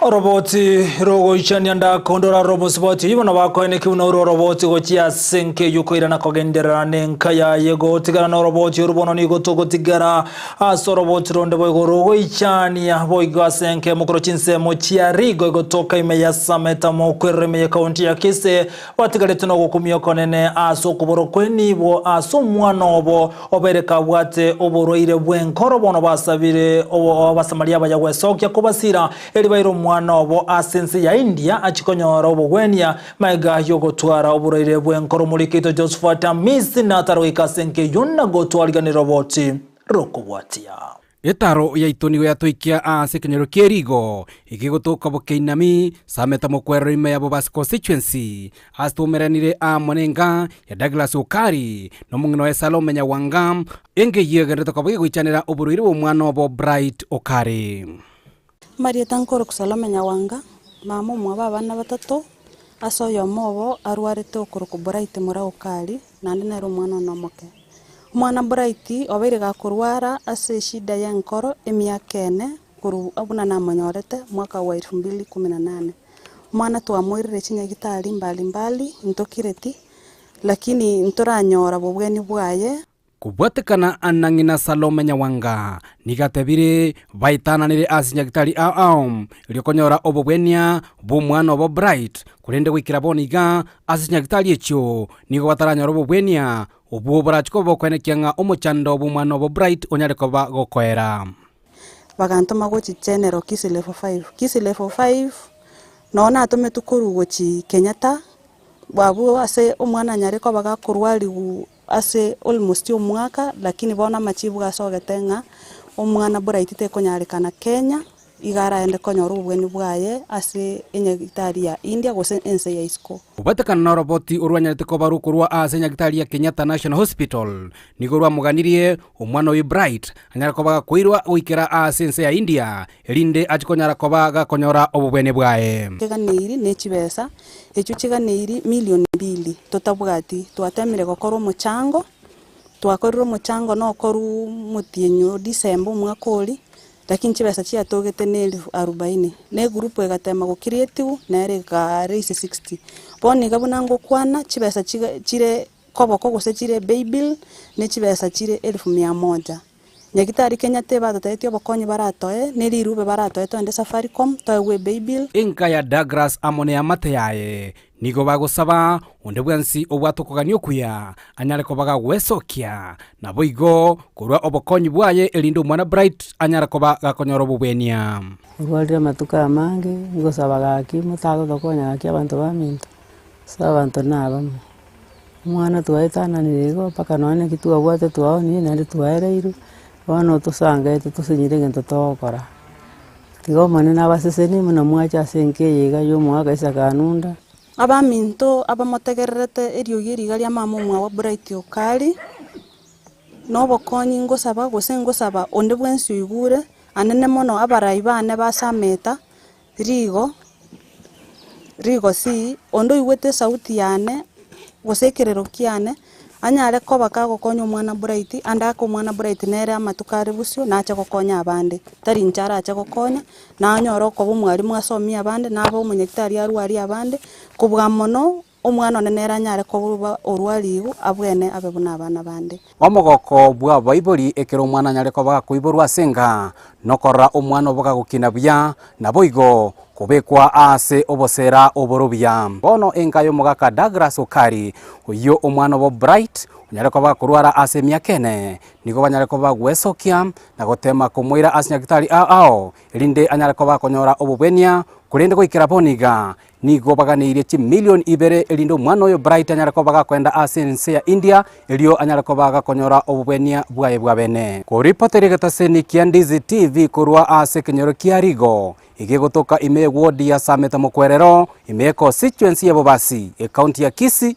Oroboti rogoichania ndakondora robosiboti oyio bono bakoenekia buna orwo oroboti gochia ase enka eyio koirana kogenderera nenka yaye gotigara noroboti orwo bono nigo togotigara ase oroboti ronde boigo rogoichania boigo ase enka emo korwa chinsemo chia Rigo egotoka ime ya Sameta mokwerero ime ye county ya Kisii Batigaretwe nogokumia okonene ase okobora kw'enibo ase omwana obo obeire kabwate oborwaire bw'enkoro. Bono basabire Abasamaria abaya gwesokia kobasira, erio baire omwana obo ase ense ya India achie konyora obogwenia magega y'ogotwara oborwaire bw'enkoro. Omoriki oito Josephat Amisi natare goika ase enka eyio na gotwariganera roboti rokobwatia. Etaro yaito nigo yatoikia aase ekenyoro kie rigo, egegotoka Bokeinami, Sameta mokwerero ime ya Bobasi Constituency, ase twaumeranire amo nenka ya Douglas Okari, na omong'ina oye Salome Nyawanga, enka eyio egenderete koba gegoichanera oborwaire bw'omwana obo Bright Okari. Marieta nkorokwa Salome Nyawanga, mama omwabo abana batato, ase oyomo obo arwarete okorokwa Bright Mura Okari, naende nere omwana one omoke. Omwana Bright obeire gakorwara ase eshida y'enkoro emiaka ene korwa buna namonyorete mwaka wa elfu mbili kumi na nane. Omwana twamoirire chinyagitari mbali mbali ntokireti, lakini ntoranyora bobweni bwaye. Kobwatekana na ng'ina Salome Nyawanga nigo atebire baetananire ase nyagitari ao ao erio konyora obobwenia bw'omwana obo Bright, korende goikera bono iga ase chinyagitari echio nigo bataranyora obobwenia obwo borachie koba bokoenekia ng'a omochando bw'omwana obo Bright onyare koba gokoera. Bagantoma gochia General Kisii level five, Kisii level five noo natometwe korwa gochia Kenyatta, abwo ase omwana anyare koba gakorwariwu ase almost omwaka, lakini bono amachibu gasogete ng'a omwana Bright tekonyarekana Kenya, iga araende konyora obobweni bwaye ase enyagitari ya India gose ense ya isiko. Obatekana noroboti orwanyarete koba rokorwa ase enyagitari ya Kenyatta National Hospital, nigo rwamoganirie omwana oye Bright anyare koba gakoirwa goikera ase ense ya India, erinde achie konyara koba gakonyora obobwene bwaye. Chiganeiri ne chibesa, echio chiganeiri milioni mbili totabwati, twatemire gokora omochango, twakorire omochango nokorwa omotienyi o December omwaka oria, lakini chibesa chiatogete ne elifu arubaini, na egroup egatema go creatiwa nere eka raise sixty. Bono iga buna ngokwana chibesa chiga chire koboko gose chire paybill, ne chibesa chire elfu mia moja. Nyagitari Kenyatta ebatotebetie obokonyi baratoe, ne rirube baratoe toende Safaricom, toegwe epaybill. Enka ya Douglas amo neamate yaye nigo bagosaba onde bwensi obwate okogania okuya anyare koba gagwesokia, naboigo korua obokonyi bwaye erinde omwana Bright anyare koba gakonyora obobwenia. Orwarire amatuko amange, ngosaba gaki motagotokonya gaki abanto baminto, ase abanto nabamo. Omwana twaetananire igo mpaka nonye naki twabwate twaonire naende twaereirwe, bono tosangete tosinyire egento togokora. Tiga Omonene abasesenie buna mwacha ase enka eye iga ya omogaka Isaka Anunda. Abaminto abamotegererete eriogi eri iga ria mama omwabo Bright Okari, na obokonyi ngosaba gose ngosaba onde bwensi oigure, anene mono abarai bane ba Sameta, Rigo, rigo si, onde oigwete esauti yane, gose ekerero kiane, anyare koba kagokonya omwana Bright, ande ake omwana Bright nere amatuko are bosio, nache gokonya abande. Tari inche arache gokonya, nanyore okoba omwalimu asomie abande, nabe omonyagitari arwarie abande, kobua mono. Omwana one nere anyare koba orwa riibu, abwene abe buna abana bande. Omogoko bw'abaibori ekero omwana anyare koba gakoiborwa ase enka, nokorora omwana obo gagokina buya, naboigo kobekwa aase obosera oboro buya. Bono enka y'omogaka Douglas Okari, oyio omwana obo Bright, onyare koba gakorwara ase emiaka ene, nigo banyare koba bagwesokia na gotema komoira ase nyagitari ao ao, erinde anyare koba gakonyora obobwenia, korende goikera bono iga, Nigo baganeirie chimilion ibere erinde omwana oyo Bright anyare koba gakoenda ase ense ya India erio anyare koba gakonyora obobwenia bwaye bwa bene. Koripotera egetaseni kia Ndizi TV korwa ase ekenyoro kia Rigo, egegotoka ime ye ward ya Sameta Mokwerero, ime ye constituency ya Bobasi, ecounty ya Kisii.